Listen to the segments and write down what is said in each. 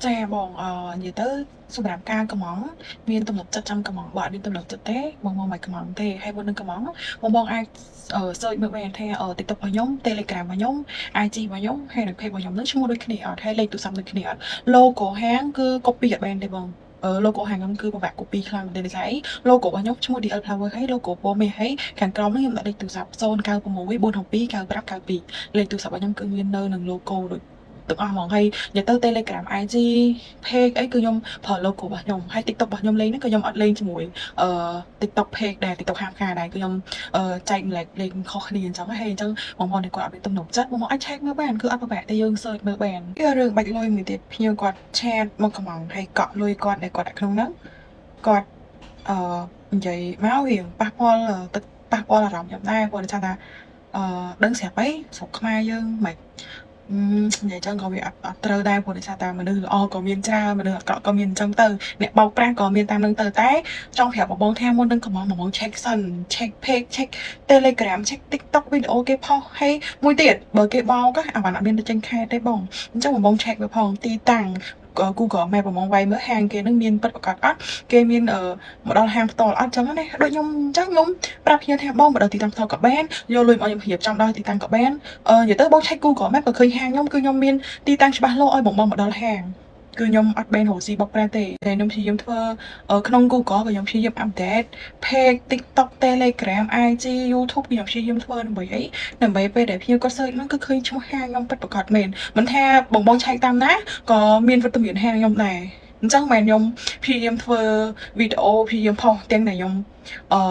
ចាបងអឺនិយាយទៅសម្រាប់ការកម្ម៉ង់មានទំនុកចិត្តចាំកម្ម៉ង់បើអត់មានទំនុកចិត្តទេបងមកមិនកម្ម៉ង់ទេហើយមុននឹងកម្ម៉ង់បងបងអាច search មើលបានថា TikTok របស់ខ្ញុំ Telegram របស់ខ្ញុំ IG របស់ខ្ញុំហើយនិង page របស់ខ្ញុំនឹងឈ្មោះដូចគ្នាអត់ហើយលេខទូរស័ព្ទដូចគ្នាអត់ logo ហាងគឺ copy អត់បានទេបងអឺ logo ហាងខ្ញុំគឺពិបាក copy ខ្លាំងមែនទេដោយសារអី logo របស់ខ្ញុំឈ្មោះ DL Flower ហើយ logo ពណ៌មាសហើយខាងក្រោមហ្នឹងខ្ញុំដាក់លេខទូរស័ព្ទ096 462 9592លេខទូរស័ព្ទរបស់ខ្ញុំគឺមាននៅនឹង logo ដូចទាំងអស់ហ្មងហើយនិយាយទៅ Telegram IG page អីគឺខ្ញុំប្រើ logo របស់ខ្ញុំហើយ TikTok របស់ខ្ញុំលេងហ្នឹងក៏ខ្ញុំអត់លេងជាមួយអឺ TikTok page ដែរ TikTok ហាមខាដែរគឺខ្ញុំអឺចែកម្លែកលេងខុសគ្នាអញ្ចឹងហើយអញ្ចឹងបងប្អូនដែលគាត់អត់មានទំនុកចិត្តបងប្អូនអាច check មើលបានគឺអត់ពិបាកទេយើង search មើលបានគឺរឿងបាច់លុយមួយទៀតភ្ញៀវគាត់ chat មកកម្ម៉ង់ហើយកក់លុយគាត់ដែលគាត់ដាក់ក្នុងហ្នឹងគាត់អឺនិយាយមករៀងប៉ះពាល់ទឹកប៉ះពាល់អារម្មណ៍ខ្ញុំដែរព្រោះថាអឺដឹងស្រាប់អីស្រុកខ្មែរយើងមិននិយាយចឹងក៏វាអត់អត់ត្រូវដែរព្រោះដោយសារតែមនុស្សល្អក៏មានច្រើនមនុស្សអាក្រក់ក៏មានអញ្ចឹងទៅអ្នកបោកប្រាស់ក៏មានតាមនឹងទៅតែចង់ប្រាប់បងបងថាមុននឹងកម្ម៉ង់បងបង check សិន check page check Telegram check TikTok វីដេអូគេផុសហើយមួយទៀតបើគេបោកអាវ៉ាន់អត់មានទៅចេញខែទេបងអញ្ចឹងបងបង check មើលផងទីតាំង Google Map បងបងវាយមើលហាងគេនឹងមានពិតប្រាកដអត់គេមានមកដល់ហាងផ្ទាល់អត់ចឹងណាដូចខ្ញុំអញ្ចឹងខ្ញុំប្រាប់ភ្ញៀវថាបងមកដល់ទីតាំងផ្ទាល់ក៏បានយកលុយមកខ្ញុំរៀបចំដល់ទីតាំងក៏បានអឺនិយាយទៅបង check Google Map ក៏ឃើញហាងខ្ញុំគឺខ្ញុំមានទីតាំងច្បាស់លាស់ឲ្យបងបងមកដល់ហាងគឺខ្ញុំអត់បែនរកស៊ីបោកប្រាស់ទេតែខ្ញុំព្យាយាមធ្វើក្នុង Google ក៏ខ្ញុំព្យាយាម update page TikTok Telegram IG YouTube គឺខ្ញុំព្យាយាមធ្វើដើម្បីអីដើម្បីពេលដែលភ្ញៀវគាត់ search ហ្នឹងគឺឃើញឈ្មោះហាងខ្ញុំពិតប្រាកដមែនមិនថាបងបងឆែកតាមណាក៏មានវត្តមានហាងខ្ញុំដែរអញ្ចឹងមែនខ្ញុំព្យាយាមធ្វើវីដេអូព្យាយាមផុសទាំងដែលខ្ញុំអឺ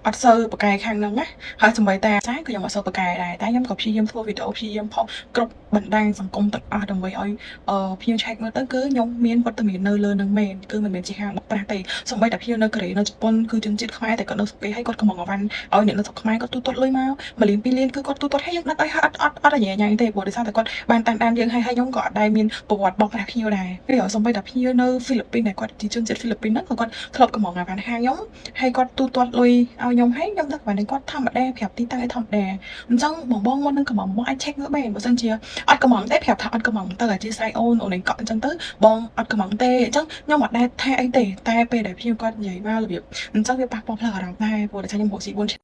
អត់សូវប្រកែខាងហ្នឹងណាហើយសម្បីតាចាក៏ខ្ញុំអត់សូវប្រកែដែរតែខ្ញុំក៏ព្យាយាមធ្វើវីដេអូព្យាយាមផុសគ្រប់បណ្ដាញសង្គមទាំងអស់ដើម្បីឲ្យអឺភ្ញៀវឆែកមើលទៅគឺខ្ញុំមានវត្តមាននៅលើនឹងមែនគឺមិនមែនជាហាងបោកប្រាស់ទេសូម្បីតែភ្ញៀវនៅកូរ៉េនៅជប៉ុនគឺជនជាតិខ្មែរតែគាត់នៅស្រុកគេហើយគាត់កម្ម៉ង់អីវ៉ាន់ឲ្យអ្នកនៅស្រុកខ្មែរគាត់ទូទាត់លុយមក1លាន2លានគឺគាត់ទូទាត់ឲ្យយើងដឹកឲ្យហើយអត់អត់អត់អញញ៉ៃទេព្រោះដោយសារតែគាត់បានតាមដានយើងហើយហើយខ្ញុំក៏អត់ដែលមានប្រវត្តិបោកប្រាស់ភ្ញៀវដែរគឺសូម្បីតែភ្ញៀវនៅហ្វីលីពីនដែលគាត់ជាជនជាតិហ្វីលីពីនហ្នឹងក៏គាត់ធ្លាប់កម្ម៉ង់អីវ៉ាន់ហាងខ្ញុំហើយគាត់ទូទាត់លុយឲ្យខ្ញុំហើយខ្ញុំដឹកអីវ៉ាន់ឲ្យគាត់ធម្មតាប្រាប់ទីតាំងឲ្យធម្មតាអញ្ចឹងបងបងមុននឹងកម្ម៉ង់មកអាច check មើលបានបើសិនជាអត់កម្ម៉ង់ទេប្រាប់ថាអត់កម្ម៉ង់ទៅអធិស្ឋានអូនអូនឯងកក់អញ្ចឹងទៅបងអត់កម្ម៉ង់ទេអញ្ចឹងខ្ញុំអត់ដែលថាអីទេតែពេលដែលភ្ញៀវគាត់និយាយមករបៀបអញ្ចឹងវាប៉ះពាល់ផ្លូវអារម្មណ៍ដែរព្រោះតែខ្ញុំរកស៊ី4